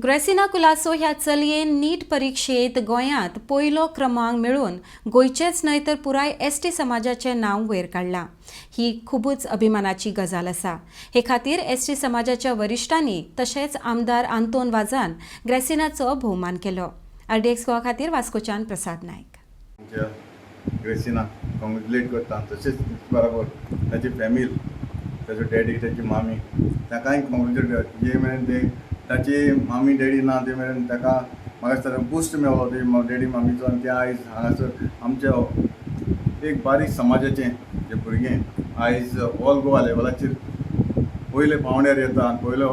ग्रेसिना कुलासो ह्या चलयेन नीट परिक्षेत गोंयांत पयलो क्रमांक मेळोवन गोंयचेच न्हय तर पुराय एसटी समाजाचें नांव वयर काडलां. ही खुबूच अभिमानाची गजाल आसा. हे खातीर एसटी समाजाच्या वरिश्ठांनी तशेंच आमदार आंतोन वाजान ग्रेसिनाचो भोवमान केलो. आरडीएक्स गोवा खातीर वास्कोच्यान प्रसाद नायक. आमच्या ग्रेसिनाक कॉंग्रेच्युलेट करता. तशेंच बरोबर ताची फॅमिली, ताचो डॅडी, ताची मामी, ताकाय कॉंग्रेच्युलेट. जे मेरेन ते ताची मामी डॅडी ना ते मेरेन ताका म्हाका दिसता बुस्ट मेवलो ते डॅडी मामीचो आनी ते आयज हांगासर आमच्या एक बारीक समाजाचें जे भुरगें आयज ऑल गोवा लेवलाचेर पयले पावंड्यार येता आनी पयलो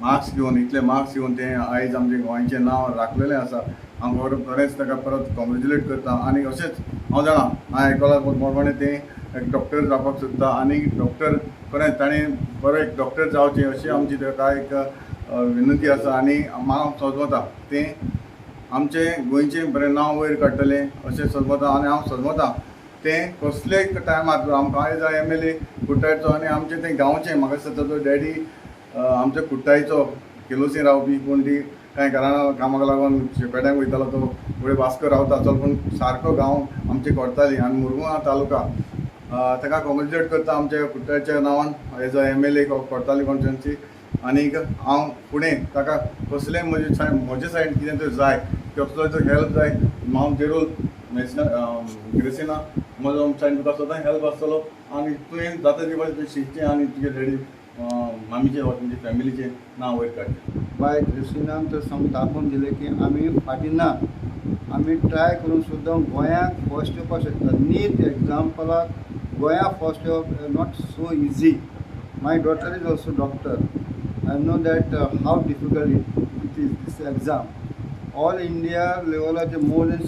मार्क्स घेवन, इतले मार्क्स घेवन तें आयज आमचें गोंयचें नांव राखलेलें आसा. हांव खरेंच ताका परत कॉंग्रेच्युलेट करता आनी अशेंच हांव जाणा, हांवें आयकलां प्रमाणें तें एक डॉक्टर जावपाक सोदता आनी डॉक्टर खरेंच ताणें बरो एक डॉक्टर जावचें अशी आमची ताका एक विनंती आसा. आनी म्हाका समजता तें आमचें गोंयचें बरें नांव वयर काडटलें अशें समजता. आनी हांव समजता तें कसलेय टायमार आमकां आयज एमएलए कुट्टायचो आनी आमचें तें गांवचें, म्हाका दिसता ताचो डॅडी आमच्या कुट्टायचो, केलोसी रावपी, पूण ती कांय कारणां कामाक लागून शेपेड्यांक वयतालो. तो फुडें वास्को रावता चल, पूण सारको गांव आमचे कोडताली आनी मुरगांव तालुका. ताका कॉंग्रेच्युलेट करता आमच्या कुट्टायच्या नांवान एज अ एमएलए कोडताली कॉन्स्टिट्युएन्सी. आनीक हांव फुडें ताका कसलेंय म्हजे सायड कितें तरी जाय, कसलो तरी हेल्प जाय, हांव जरूर ग्रेसिना म्हजो सायड तुका सदां हेल्प आसतलो. आनी तुवें जाता ते भाशेन तुवें शिकचें आनी तुजे डॅडी मामीचें वा तुमच्या फॅमिलीचें नांव वयर काडचें. बाय ग्रेसिनान तर सामकें दाखोवन दिलें की आमी फाटीं ना, आमी ट्राय करून सुद्दां गोंयाक फर्स्ट येवपाक शकता. नीट एग्जाम्पलाक गोंया फर्स्ट येवप not so easy. My daughter is also doctor. I know that how difficult it is, this exam. All India लेवलाचे more than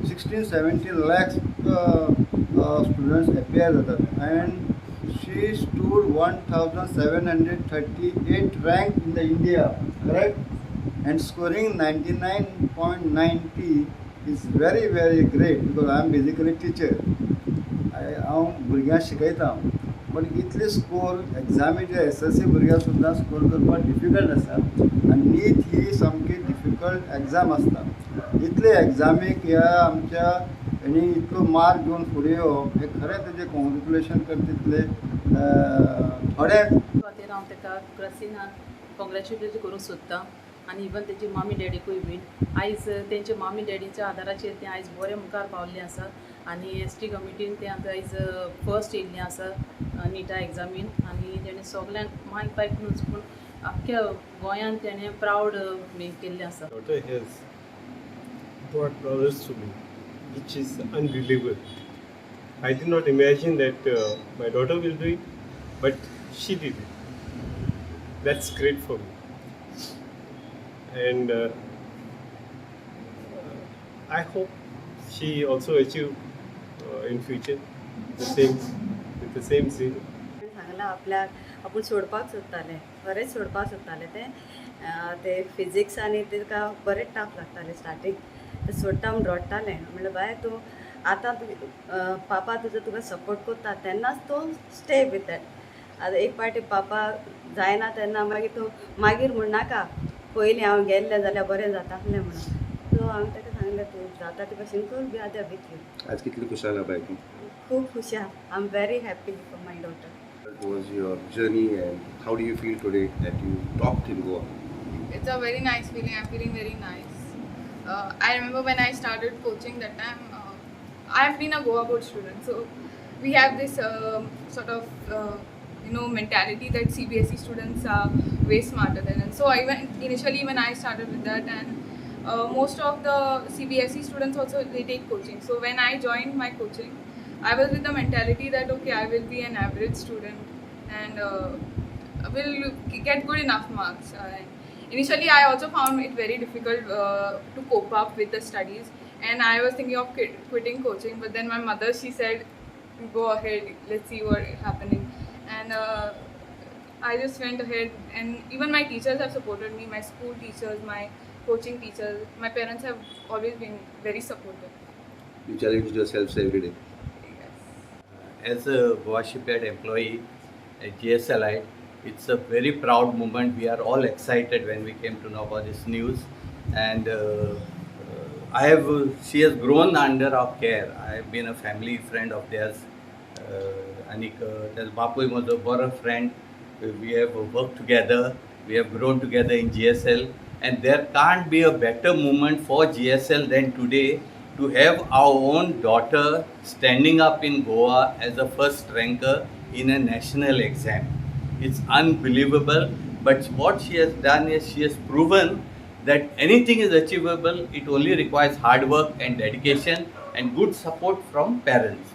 16-17 lakhs students appear जातात and she stood 1738 rank in the India, correct? And scoring 99.90 is very very great because I am basically teacher. हांव भुरग्यांक शिकयता, पण इतले score एग्जामीचे SSC भुरग्यांक सुद्दां score करपाक difficult आसा आनी नीट ही सामकी डिफिकल्ट एग्जाम आसता. इतले एग्जामीक ह्या आमच्या हेणी इतलो मार्क घेवन फुडें येवप हें खरें तेजें कॉंग्रेच्युलेशन करता तितलें थोडें. खातीर हांव ताका ग्रेसिनाक कॉंग्रेच्युलेट करूंक सोदतां आनी इवन तेजी मामी डॅडीकूय बीन. आयज तेंच्या मामी डॅडीच्या आदाराचेर तें आयज बरें मुखार पावल्लें आसा आनी एसटी कमिटीन तें आतां आयज फर्स्ट येयल्लें आसा निटा एग्जामीन. आनी तेणें सगल्यांक मायक पायक न्हूच पूण आख्ख्या गोंयान तेणें प्रावड केल्लें आसा. Daughter has brought laurels to me, which is unbelievable. I did not imagine that my daughter will do it, but she did it. That's great for me. And I hope she also achieve in future the same with the same zeal. सांगलां आपल्याक आपूण सोडपाक सोदतालें, खरेंच सोडपाक सोदतालें तें. तें फिजिक्स आनी ताका बरें टफ लागतालें स्टार्टींग. तें सोडटा म्हूण रडटालें. म्हणलें, बाय, तूं आतां पापा तुजो तुका सपोर्ट करता तेन्नाच तूं स्टे विथ that. आतां एक पावटी पापा जायना तेन्ना मागीर तूं मागीर म्हणनाका पयलीं हांव गेल्लें जाल्यार बरें जातालें म्हणून. सो हांवें ताका सांगलें, तूं जाता ते भशेन कर, we are there with you. आज कितली खुशाल बाय तूं? खूब खुश आहा. I am very happy for my daughter. What was your journey and how do you feel today that you topped in Goa? It's a very nice feeling. I'm feeling very nice. I remember when I started coaching that time, I've been a Goa board student, so we have this sort of mentality that CBSE students are way smarter than us. So I went initially when I started with that, and most of the CBSE students also, they take coaching. So when I joined my coaching, I was with the mentality that, okay, I will be an average student and will get good enough marks. Initially, I also found it very difficult to cope up with the studies, and I was thinking of quitting coaching. But then my mother, she said, "Go ahead, let's see what is happening," and I just went ahead. And even my teachers have supported me. My school teachers, my coaching teachers, my parents have always been very supportive. You challenge yourselves every day. Yes. As a Goa Shipyard employee at GSLI, It's a very proud moment. We are all excited when we came to know about this news, and I have she has grown under our care. I have been a family friend of theirs. आनीक तेजो बापूय म्हजो बरो friend. We have worked together, we have grown together in GSL, and there can't be a better moment for GSL than today to have our own daughter standing up in Goa as a first ranker in a national exam. It's unbelievable, but what she has done is she has proven that anything is achievable. It only requires hard work and dedication and good support from parents.